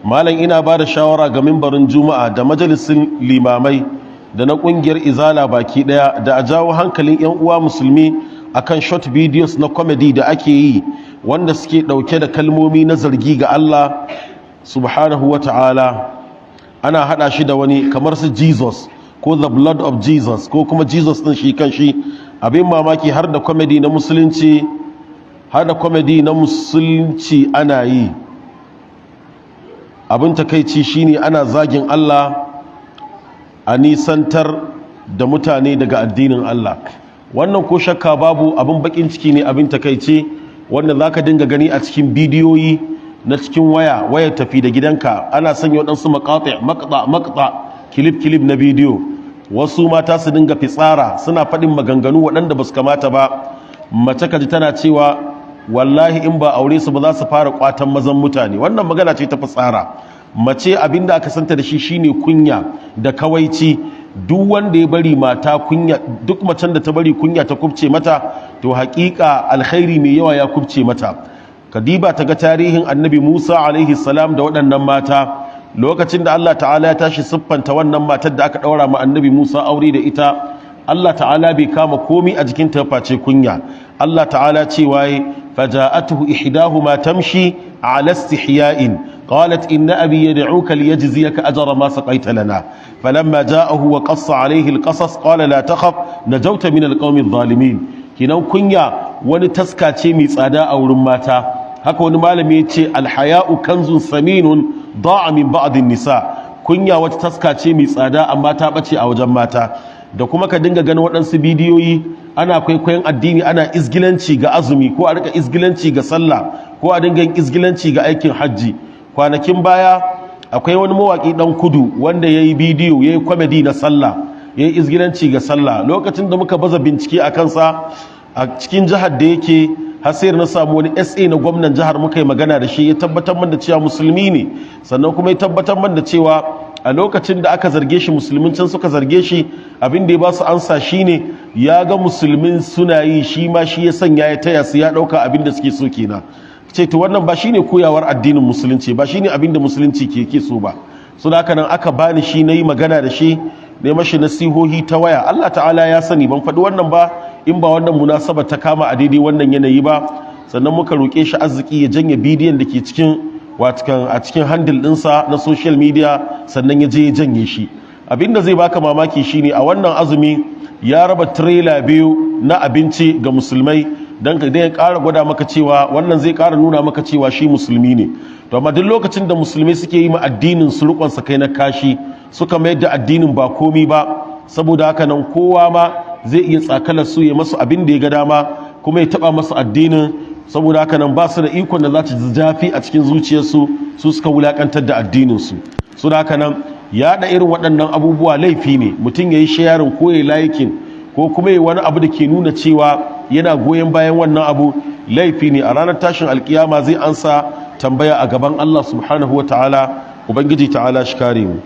Malam, ina ba da shawara ga mimbarin Juma'a da majalisin limamai da na kungiyar Izala baki daya da a jawo hankalin 'yan uwa Musulmi akan short videos na comedy da ake yi, wanda suke dauke da kalmomi na zargi ga Allah subhanahu wa ta'ala, ana hada shi da wani kamar su Jesus ko the blood of Jesus ko kuma Jesus din shi kan shi. Abin mamaki, har da comedy na Musulunci, har da comedy na Musulunci ana yi. Abin takaici shine ana zagin Allah, a nisantar da mutane daga addinin Allah. Wannan ko shakka babu abin bakin ciki ne, abin takaici, wanda zaka dinga gani a cikin bidiyoyi na cikin waya, wayar tafi da gidanka, ana sanya waɗansu maƙaɗa maƙɗa maƙɗa, clip clip na bidiyo, wasu mata su dinga fitsara, suna faɗin maganganu waɗanda ba su kamata ba. Mace kaji tana cewa wallahi in ba aure su ba, za su fara kwatan mazan mutane. Wannan magana ce ta fitsara. Mace abinda aka santa da shi shine kunya da kawaici. Duk wanda ya bari mata kunya, duk macen da ta bari kunya ta kubce mata, to hakika alkhairi mai yawa ya kubce mata. Kadiba ta ga tarihin Annabi Musa alaihi salam da waɗannan mata. Lokacin da Allah ta'ala ya tashi siffanta wannan matar da aka ɗaura ma Annabi Musa aure da ita, Allah ta'ala bai kama komi a jikin ta face kunya. Allah ta'ala cewa فجاءته إحداهما تمشي على استحياء قالت إن أبي يدعوك ليجزيك أجر ما سقيت لنا فلما جاءه وقص عليه القصص قال لا تخف، نجوت من القوم الظالمين. Kinan kunya wani taska ce mai tsada a wurin mata. Haka wani malami ya ce الحياء كنز ثمين ضاع من بعض النساء. Kunya wata taska ce mai tsada, amma ta bace a wajen mata. Da kuma ka dinga ganin waɗansu bidiyoyi, ana kwaikwayon addini, ana izgilanci ga azumi, ko a rika izgilanci ga sallah, ko a dinga yin izgilanci ga aikin hajji. Kwanakin baya akwai wani mawaƙi ɗan kudu wanda ya yi bidiyo, ya yi comedy na sallah, ya yi izgilanci ga sallah. Lokacin da muka baza bincike a kansa a cikin jihar da yake, har sai na samu wani SA na gwamnan jihar, muka yi magana da shi, ya tabbatar man da cewa Musulmi ne. Sannan kuma ya tabbatar man da cewa a lokacin da aka zarge shi, Musulmin can suka zarge shi, abin da ya ba su ansa shine ya ga Musulmin suna yi, shi ma shi ya sanya ya taya su, ya ɗauka abin da suke so kenan. Ce to, wannan ba shine koyawar addinin Musulunci ba, shine abin da Musulunci ke so ba. So da haka nan aka bani shi, na yi magana da shi, ne mashi nasihohi ta waya. Allah ta'ala ya sani ban faɗi wannan ba in ba wannan munasaba ta kama a daidai wannan yanayi ba. Sannan muka roƙe shi arziki ya janye bidiyon da ke cikin watakan a cikin handle ɗinsa na social media. Sannan ya je ya janye shi. Abinda zai baka mamaki shine a wannan azumi ya raba trailer biyu na abinci ga Musulmai, don ka ya ƙara gwada maka cewa wannan zai ƙara nuna maka cewa shi Musulmi ne. To, amma duk lokacin da Musulmai suke yi ma addinin su rikon sa kai na kashi, suka mayar da addinin ba komi ba, saboda haka nan kowa ma zai iya tsakalar su, ya masu abin da ya ga dama, kuma ya taba masu addinin. Saboda haka nan ba su da ikon da za su ji zafi a cikin zuciyarsu, su suka wulakantar da addininsu. Su da haka nan yaɗa irin waɗannan abubuwa laifi ne. Mutum ya yi sharing ko ya yi liking ko kuma yi wani abu da ke nuna cewa yana goyon bayan wannan abu, laifi ne. A ranar tashin alkiyama zai ansa tambaya a gaban Allah subhanahu wa ta'ala. Ubangiji ta'ala shi kare mu.